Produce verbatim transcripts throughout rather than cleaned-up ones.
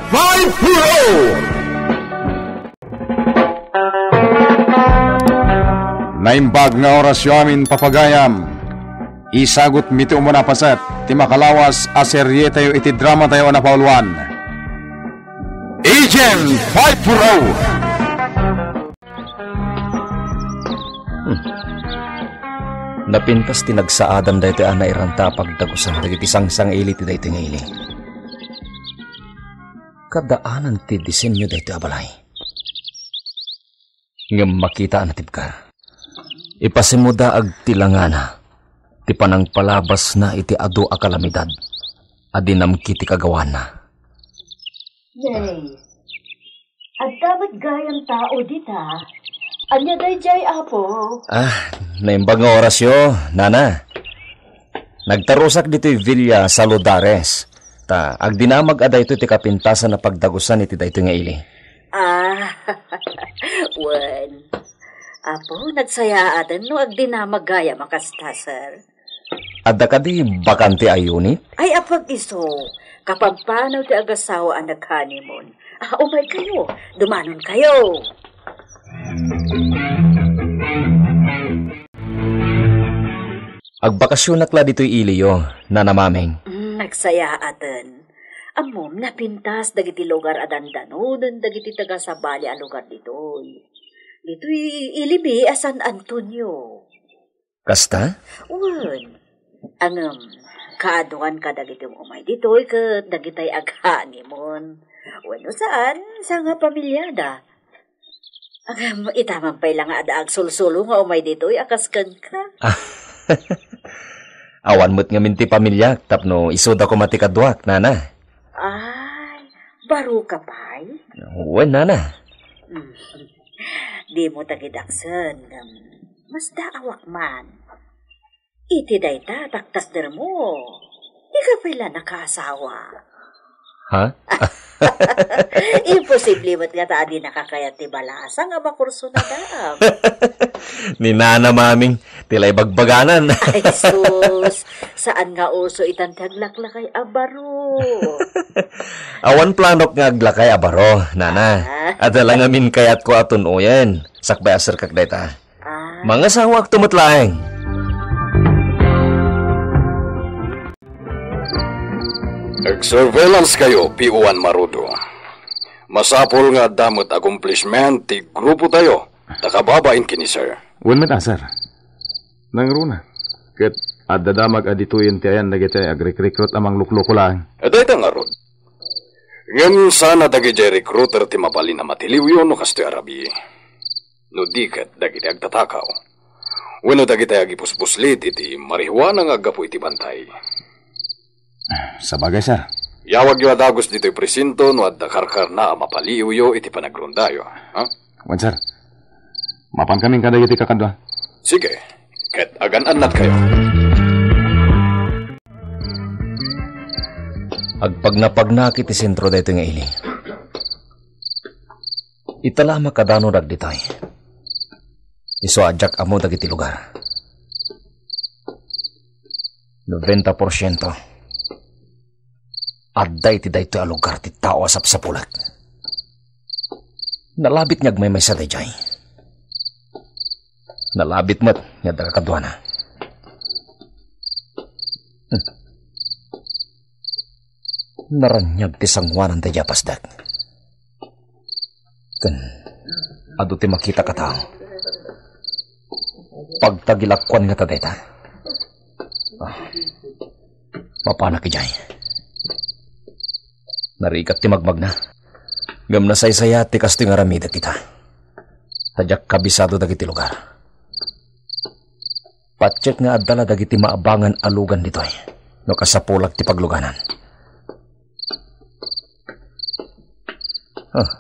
Five Pro! Naimbag nga orasyo amin, papagayam. Isagut mi ti umuna a paset ti makalawas a serietayo iti dramatayo a napauluan, Agent five Pro. Hmm. Napintas ti nagsaadan daytoy a nairanta a pagdagusan dagiti sangsang-ili ti daytoy nga ili. Kaddaanan ti disenyo daytoy a balay. Ngem makita a natibker. Ipasimudaag ti langana, ti panangpalabasna iti adu a kalamidad a dinamgi ti kagawaanna. Nay, adda met gayam tao dita. Ania daydiay, Apo? Ah, naimbag nga orasyo, nana. Nagtarusak ditoy Villa Saludares. Ta agdinamag a daytoy ti kapintasan a pagdagusan iti daytoy nga ili. Ah, wen. Apo, nagsayaaten no agdinamag gayam a kasta, sir. Adda kadi bakante a unit? Ay, apag-isu, kapagpanaw ti agasawa a nag-honeymoon. Ah, umaykayo, dumanonkayo. Agbakasyonak la ditoy iliyo, Nana Maming. Mm, nagsayaaten. Ammom, napintas dagiti lugar a dandanonen dagiti taga-sabali a lugar ditoy. Ditoy ilimi a San Antonio. Kasta? Wen. Ngem, kaaduan kadagiti umay ditoy ket dagitay ag-honeymoon. Wenno saan, sangapamiliada. Ngem, ita man pay la nga adda agsulsulo nga umay ditoy a kas kenka. Awan met ngamin ti pamiliak tapno isuda koma ti kaduak, nana. Ay, baro ka pay? Wen, nana. Mm. Dimo tagidaksen, ngem masdaawak man. Iti dayta, taktasdermo. Ika pay la nakaasawa. Ha? Imposible met nga ta adi nakakayat ti balasang a makurso na daam. Ni Nana Maming, ti la ibagbaganan. Ay, sus. Saan nga uso itan ti aglaklakay a baro? Awan planok nga aglakay a baro, nana. Ah. Adda la ngamin kayatko a tun-oyen. Sakbay a serkak dayta. Ah. Mangasawakto met laeng. Ag-surveillance kayo, P O one Marudo. Masapul nga adda met accomplishment ti grupo tayo, ta kababain kini, sir. Wen met a, sir. Nangruna. Ket adda damag a ditoyen ti ayan dagiti agrikrikrut a manglukloko laeng. E dayta ngarud. Ngem saan a dagidiay recruiter ti mabalin a matiliwyo no kastoy a rabii. No di ket dagiti agtatakaw. Wenno dagiti agipusbuslit iti marihuana nga aggapu iti bantay. Sabagay, sir. Yawagyo a dagus ditoy presinto no adda karkarna a mapaliiwyo iti panagrondayo, ha? Wen, sir. Mapan kamin kadagiti kakadua. Sige, ket agan-annat kayo. Agpagnapagnak iti sentro daytoy nga ili. Ita la makadano dagditoy. Isu a diak ammo dagiti lugar. Noventa porsiento. Adda iti daytoy a lugar ti tao a sapsapulek. Nalabit nga agmaymaysa daydiay. Nalabit met nga adda kakaduana. Hmm. Naraniag ti sangoanan daydiay a pasdek. Ken adu ti makitak a tao. Pagtagilakuan ngata dayta? Ah, mapanak idiay. Narigat ti magmagna. Ngem nasaysayaat ti kastoy nga aramidek ita. Ta diak kabisado dagiti lugar. Patiek nga adda la dagiti maabangan a lugan ditoy no kasapulak ti pagluganan. Ah.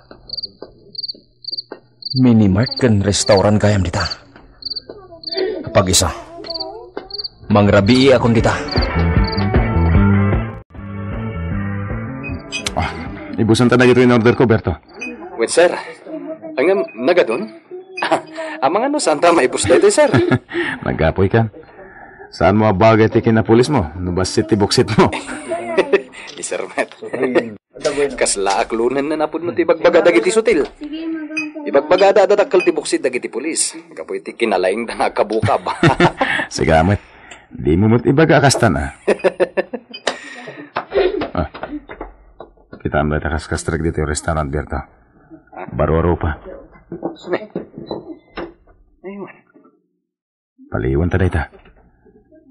Minimart ken restaurant gayam dita. Apag-isu, mangrabiiakon dita. Ah, ibusan ta dagitoy in order ko, Berto. Wait, sir. Ngem nagadun? Amangan no saan ta maibus daytoy, sir? Nagapoy ka. Saan mo a bagay ti kinapulis mo no bassit ti buksit mo? Sir met. Kasla aklonenna napudno ti ibagbaga dagiti sutil. Ibagbagada a dakkel ti buksit dagiti pulis. Gapu iti kinalaingda nga agkabukab. Sigamet. Dimo met ibaga a kastan, a. Ah. Kitaem dayta kaskastrek ditoy restaurant, Berto. Baruaro pa. Aywan. Paliwan ta dayta.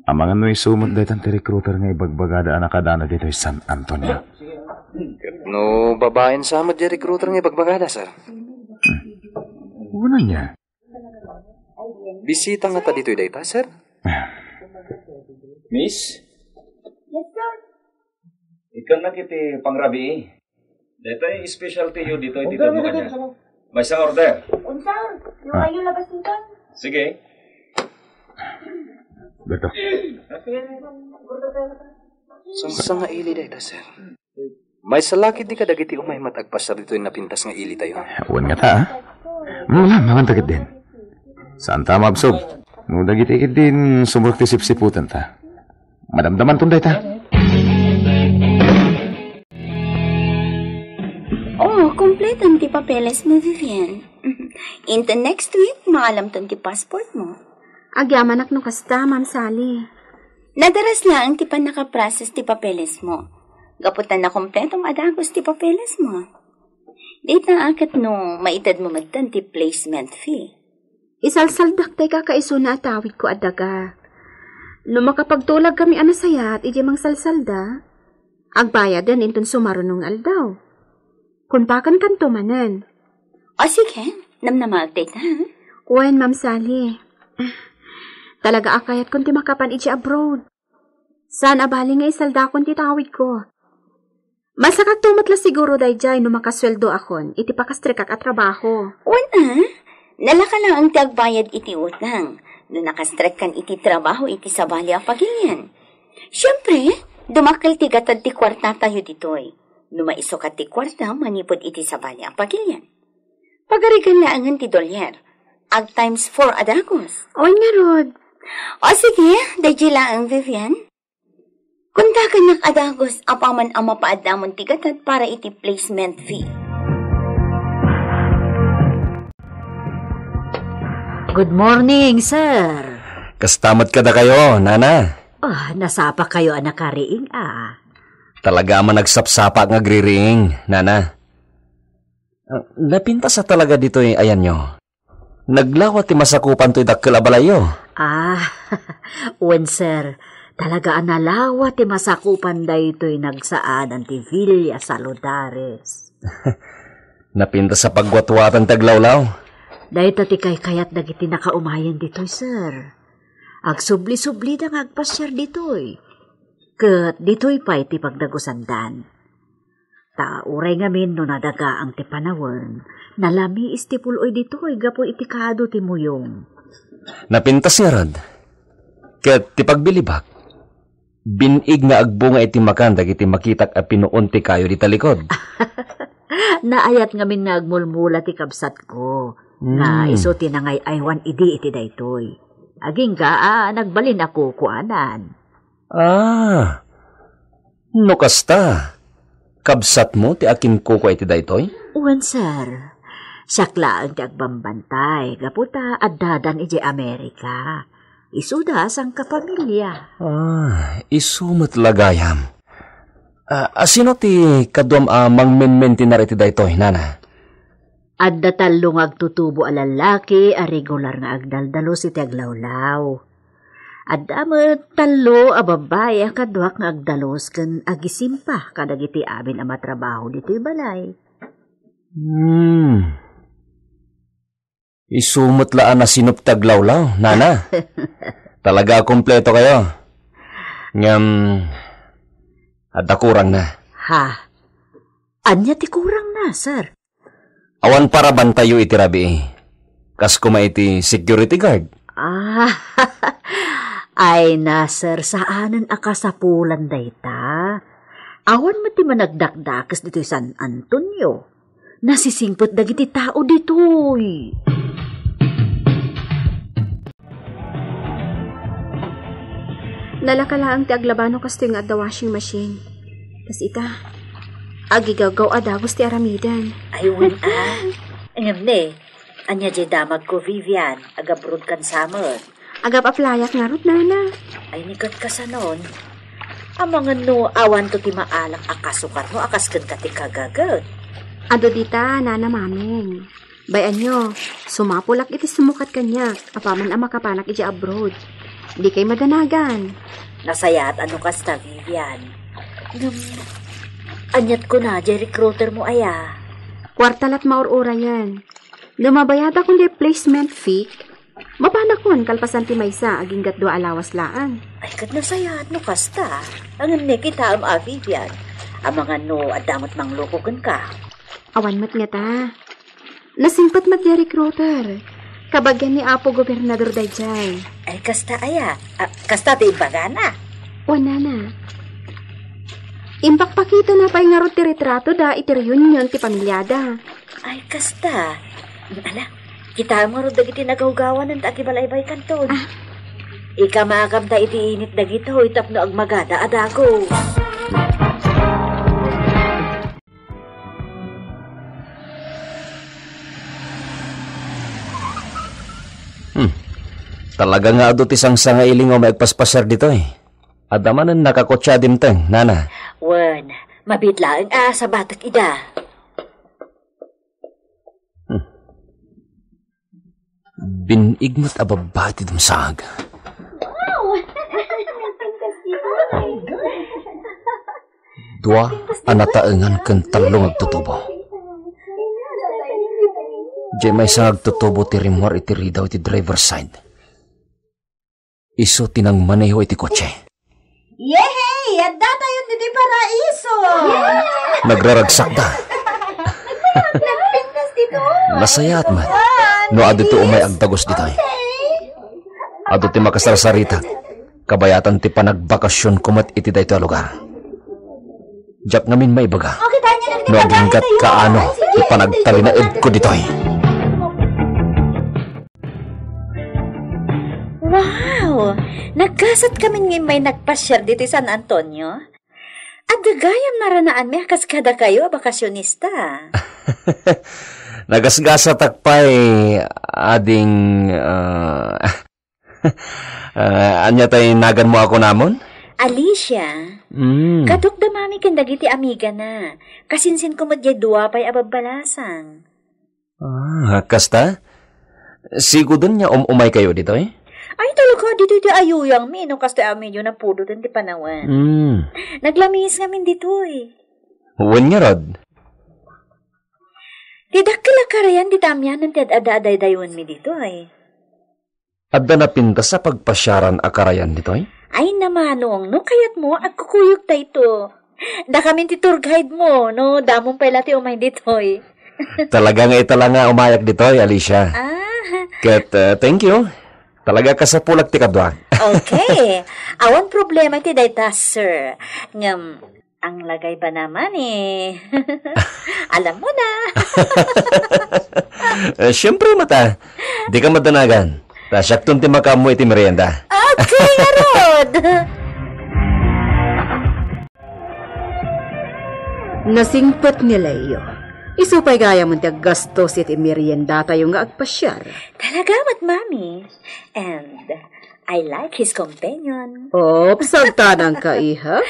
Amangan no isu met daytan ti recruiter nga ibagbagada a nakadana ditoy San Antonio. Ket no babaen sa met di recruiter nga ibagbagada, sir? Hmm. Una niya. Bisita ngata ditoy dayta, sir? Miss? Yes, sir. Ikkannak iti pangrabii. Daytoy specialty yo ditoy ti Order, order, order. Maysa nga order. Unsa? Yung Ah. Ayo labas nito? Sige. Berto. Sangsangaili dayta, sir. Maysa la ketdi kadagiti umay met agpasiar ditoy napintas nga ilitayo. Wen ngata, a. Wala, mangan ta ketdin. Saanta a maabsog. No dagiti ketdin sumurot ti sipsiputenta. Madamdamanton dayta. Oh, kompleton ti papeles mo, Vivian. Into next week, maalamton ti passport mo. Agyamanak no kasta, Ma'am Sally. Nadaras laeng ti pannakaprocess ti papeles mo. Gapu ta nakompletom a dagus ti papeles mo. Dayta a ket no maited mo metten ti placement fee. Isalsaldak tay kakaisuna a tawidko a daga. No makapagtulag kami a nasayaat idiay mangsalsalda, agbayaden inton sumaruno nga aldaw. Kunpakan kanto manen. O sige, namnamaag dayta, ha? Wen, Ma'am Sally. Talaga a kayatkon ti makapan idiay abroad. Saan a bali nga isaldakon ti tawidko. Masakakto met la siguro daydiay no makasueldoakon iti pakastrekak a trabaho. Wen a, nalaka laeng ti agbayad iti utang no nakastrekkan iti trabaho iti sabali a pagilian. Siempre, dumakkel ti gatad ti kuartatayo ditoy no maisukat ti kuarta manipud iti sabali a pagilian. Pagarigan laengen ti dolyar. Ag times four a dagus. Wen ngarud. O sige, daydiay laeng, Vivian. Kuntakennak a dagus apaman a mapaaddamon ti gatad para iti placement fee. Good morning, sir. Kasta met kadakayo, nana. Ah, nasapa kayo a nakariing, a. Talaga a managsapsapaak nga agririing, nana. Ah, napintas a talaga ditoy ayanyo. Naglawa ti masakupan toy dakkel a balayyo. Ah, wen, sir. Talaga a nalawa ti masakupan daytoy nagsaanan ti Villa Saludares. Napintas a pagwatwatan ti aglawlaw. Dayta ti kaykayat dagiti nakaumayen ditoy, sir. Agsubli-sublida nga agpasiar ditoy. Ket ditoy pay ti pagdagusandan. Ta uray ngamin no nadagaang ti panawen, nalamiis ti pul-oy ditoy gapu iti kado ti muyong. Napintas ngarud. Ket ti pagbilibak, bin-ig nga agbunga iti makan dagiti makitak a pinuon ti kayo di talikod. Naayat ngamin nga agmulmula ti kabsatko, nga Mm. isu ti nangay-aywan idi iti daytoy. Agingga a nagbalin a kukuanan. Ah, no kasta, kabsatmo ti akinkukua iti daytoy? Wen, sir. Siak laeng ti agbambantay, gapu ta addadan idiay Amerika. Isuda a sangkapamilia. Ah, isu met la gayam. Ah, asino ti kaduam a mangmenmentenar iti daytoy, nana? Adda tallo nga agtutubo a lallaki a regular nga agdaldalus iti aglawlaw. Adda met tallo a babbai a kaduak nga agdalus ken agisimpa kadagiti amin a matrabaho ditoy balay. Hmm. Isu met la a nasinup ti aglawlaw, nana. Talaga a kompleto kayo. Ngem, adda kurangna. Ha? Ania ti kurangna, sir? Awan parabantayo iti rabii. Kas koma iti security guard. Ah, ay na, sir, saanen a kasapulan dayta. Awan met ti managdakdakes ditoy San Antonio. Nasisingpet dagiti tao ditoy. Nalaka laeng ti aglaba no kastoy nga adda washing machine. Kas ita, agigawgaw a dagus ti aramiden. Ay, wen a. Ngem ne, ania jay damagko, Vivian? Agabroad kan samet. Agap-aplayak ngarud, nana. Ay, ni ket kasanon? Amangan no awanto ti maalak a kasukar no a kas kenka ti kagaget. Adu dita, nana, maming. Bay-anyo, sumapulak iti sumukat kaniak, apaman a makapanak idiay abroad. Dikay madanagan. Nasayaat a no kasta, Vivian. Ngem, aniat kuna, jay recruiter mo aya? Kuarta lat maur-urayen. No mabayadakon jay placement fee, mapanakon kalpasan ti maysa aginggat dua a lawas laeng. Ay, ket nasayaat no kasta. Ngem ne kitaem a, Vivian. Amangan no adda met mangloko kenka. Awan met ngata. Nasingpet met ti recruiter. Kabagian ni Apo Gobernador daydiay. Ay, kasta aya? Ah, kasta ti imbagana? Wen, nana. Impakpakitana pay ngarud ti retratoda iti reunion ti pamiliada. Ay, kasta. Ala, kitaem ngarud dagiti nagawgawanen ta agibalaybay kanton. Ah. Ikamakamta iti init dagitoy tapno agmagada a dagus. Hmm. Talaga nga adu ti sangsangailing a umay agpaspasiar ditoy. Adda manen nakakotse a dimteng, nana. Wen, mabiit laeng a sabatek ida. Hmm. Bin-ig met a babbai ti dumsag. Dua a nataengan ken tallo nga agtutubo. Diay maysa nga agtutubo ti rimmuar iti ridaw iti driver's side. Isu ti nangmaneho iti kotse. Yehey! Addatayon ditoy paraiso! Nagraragsakda. Nagpintas dito! Nasayaat met no adu ti umay agdagus ditoy. Adu ti makasarsarita. Kabayatan ti panagbakasionko met iti daytoy a lugar. Diak ngamin maibaga no aginggat kaano ti panagtalinaedko ditoy. Wow! Naggasat kamin nga immay nagpasiar ditoy San Antonio. Adda gayam naranaanmi a kas kadakayo a bakasionista. Nagasgasatak pay, ading, ah, ah, ania tay naganmo a kunamon? Alicia. Mm. Kadok da mami ken dagiti amigana. Kasinsinko met diay dua pay a babbalasang. Ah, kasta? Siguden nga um-umaykayo ditoy? Ay, talaga, ditoy ti ayuyangmi, no kasta a medyo napudoten ti panawen. Mm. Naglamis ngamin ditoy. Wen ngarud? Ti dakkel a karayan dita amianen ti ad-adda a daydayonmi ditoy. Adda napintas a pagpasiaran a karayan ditoy? Ay, namanong, no kayatmo, agkukuyogtayto. Dakamin ti tour guide mo, no damon pay la ti umay ditoy. Talaga nga ita la nga umayak ditoy, Alicia. Ah. Ket, uh, thank you. Talaga kasapulak ti kadua. Okay. Awan problema ti dayta, sir. Ngem, ang lagay ba naman eh? Alam mo na. Eh, siyempre, mata. Di ka madanagan. Ta siakton ti makaammo iti merienda. Okay, ngarud! Nasingpet ni Leo. Isu pay gayam ti aggastos iti meriendatayo nga agpasiar. Talaga met, Mami. And I like his companion. Ops, agtanang ka, iha.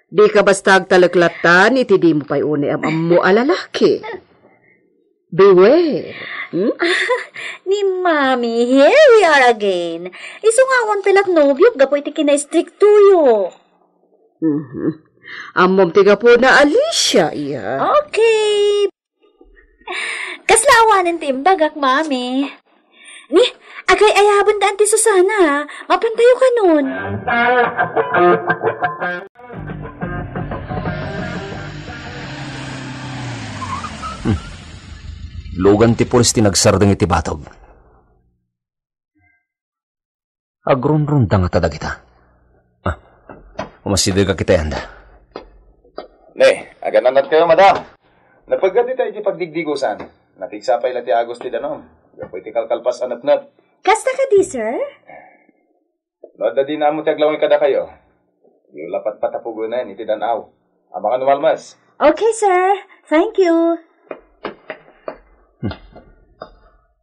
Di ka basta agtalek lattan iti dimo pay unay am-ammo a lalaki. Beware. Hmm? Ni Mami, here we are again. Isu nga awan pay lat nobiok gapu iti kinaistriktoyo. Mhm. Ammom ti gapuna, Alicia, iya. Okay. Kasla awanen ti imbagak, Mami. Ni, agay-ayaben daan ti Susana. Mapantayo kanon. Hmm. Lugan ti pulis ti nagsardeng iti batog. Agrunrunda ngata dagita. Ah, umasideg a kitayanda. Ne, agananat kayo, madam. Napaggat ita iti pagdigdigusan. Napigsa pay la ti agos ti danum. Gapu iti kalkalpas a nepnep. Kasta kadi, sir? No adda dinammo ti aglaway kadakayo, diyo la patpatapugenen iti dan-aw. Abangan walmas. Okay, sir. Thank you.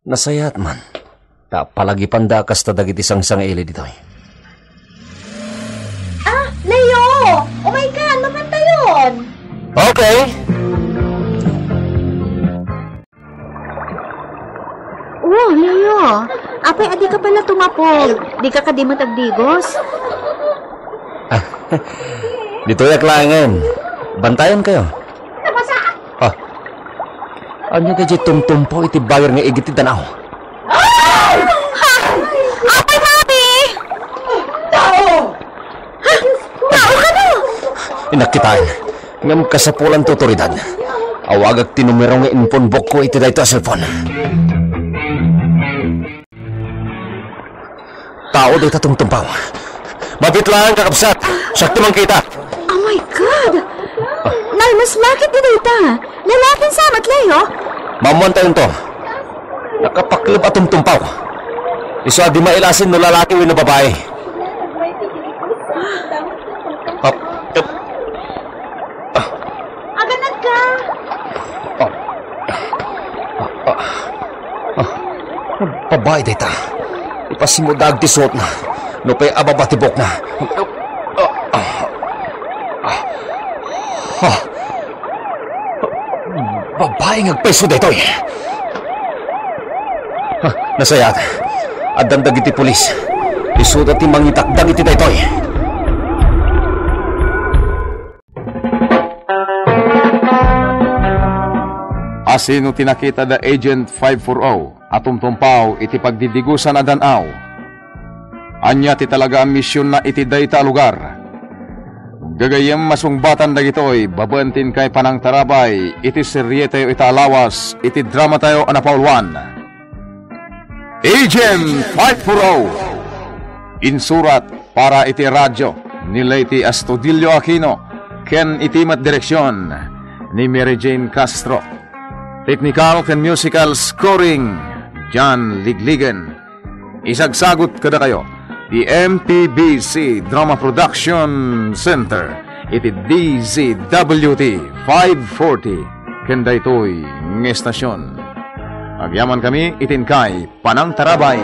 Nasayaat man. Ta palagipanda a kasta dagiti sangsangaili ditoy. Ah, Leo! Umay ka, mapantayon! Okay. Oh, Leo, apay a di ka pala tumapog? Di ka kadi met agdigos? Ditoy ak laengen. Bantayan kayo. Ah. Anya daydiay tumtumpaw iti bayar nga igid ti dan-aw? Ha? Apay, mami! Tao! Ha? Tao kano? Inakkitaan. Ngem kasapulan ti otoridad. Awagak ti numero nga inphone book ko iti daytoy a cellphone. Tao dayta tumtumpaw. Mabitlaan, kakabsat. Siak ti mangkita. Oh my God! Nalmas lakit di dayta. Lalakin sa met, Leo? Maammuan tayo to. Nakapakleb a tumtumpaw. Isu a di mailasin no lalaki wenno babae. Ah, eh, Aganad ka! Ah, ah, ah, ah, babae dayta. Ipasimudag ti suotna. Nupay ababa ti buokna. Ah, ah, ah, ah. Babae nga agpayso daytoy. Ah, nasayaat. Addan dagiti pulis. Isuda ti mangitakdang iti daytoy. Asino ti nakita da Agent five four oh a tumtumpaw iti pagdidigusan a dan-aw? Ania ti talaga a misionna iti dayta a lugar? Gagayyem, masungbatan dagitoy babaen ti inkay panangtarabay iti serietayo ita a lawas iti dramatayo a napauluan. Agent five four oh. Insurat para iti radio ni Leyte Astudillo Aquino ken iti met direksion ni Mary Jane Castro. Technical ken musical scoring, John Ligligan. Isagsagut kadakayo ti M P B C Drama Production Center iti D Z W T five forty ken daytoy nga estasion. Agyaman kami iti inkay panangtarabay.